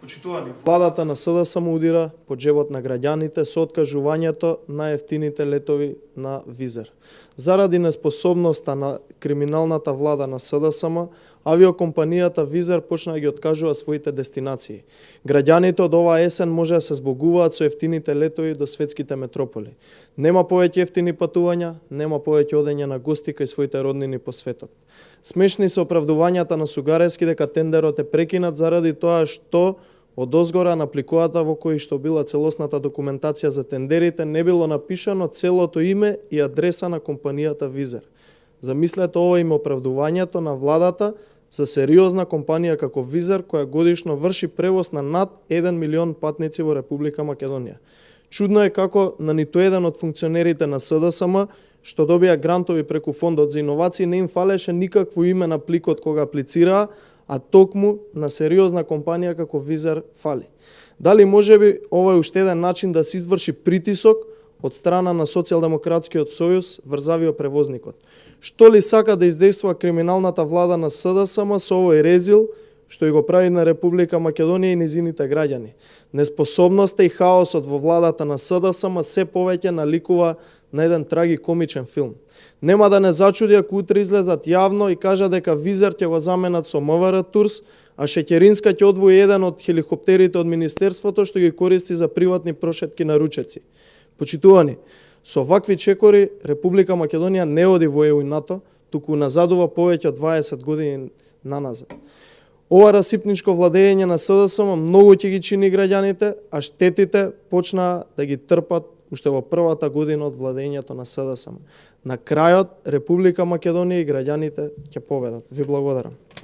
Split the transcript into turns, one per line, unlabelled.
Почитувани, владата на СДСМ удира по джебот на граѓаните со откажувањето на ефтините летови на Визер. Заради неспособноста на криминалната влада на СДСМ, авиокомпанијата Визер почна да ги откажува своите дестинации. Граѓаните од оваа есен може да се збогуваат со ефтините летови до светските метрополи. Нема повеќе ефтини патувања, нема повеќе одење на гости кај своите роднини по светот. Смешни се оправдувањата на Сугарески дека тендерот е прекинат заради тоа што одозгора на пликувата во кои што била целосната документација за тендерите не било напишано целото име и адреса на компанијата Визер. Замислете ова им оправдувањето на владата за сериозна компанија како Визер, која годишно врши превоз на над 1 милион патници во Република Македонија. Чудно е како на ниту еден од функционерите на СДСМ што добија грантови преку фондот за иновации не им фалеше никакво име на пликот кога аплицираа, а токму на сериозна компанија како Визер фали. Дали можеби ова е уште еден начин да се изврши притисок од страна на Социјалдемократскиот сојуз врз авиопревозникот? Што ли сака да издействува криминалната влада на СДСМ со овој резил што и го прави на Република Македонија и низините граѓани? Неспособноста и хаосот во владата на СДСМ се повеќе наликува на еден трагикомичен филм. Нема да не зачуди ако утре излезат јавно и кажа дека Визер ќе го заменат со МВР Турс, а Шеќеринска ќе одвои еден од хеликоптерите од Министерството што ги користи за приватни прошетки на ручеци. Почитувани, со вакви чекори Република Македонија не оди во ЕУ и НАТО, туку назадува повеќе од 20 години наназад. Ова расипничко владење на СДСМ многу ќе ги чини граѓаните, а штетите почнаа да ги трпат уште во првата година од владењето на СДСМ. На крајот Република Македонија и граѓаните ќе победат. Ви благодарам.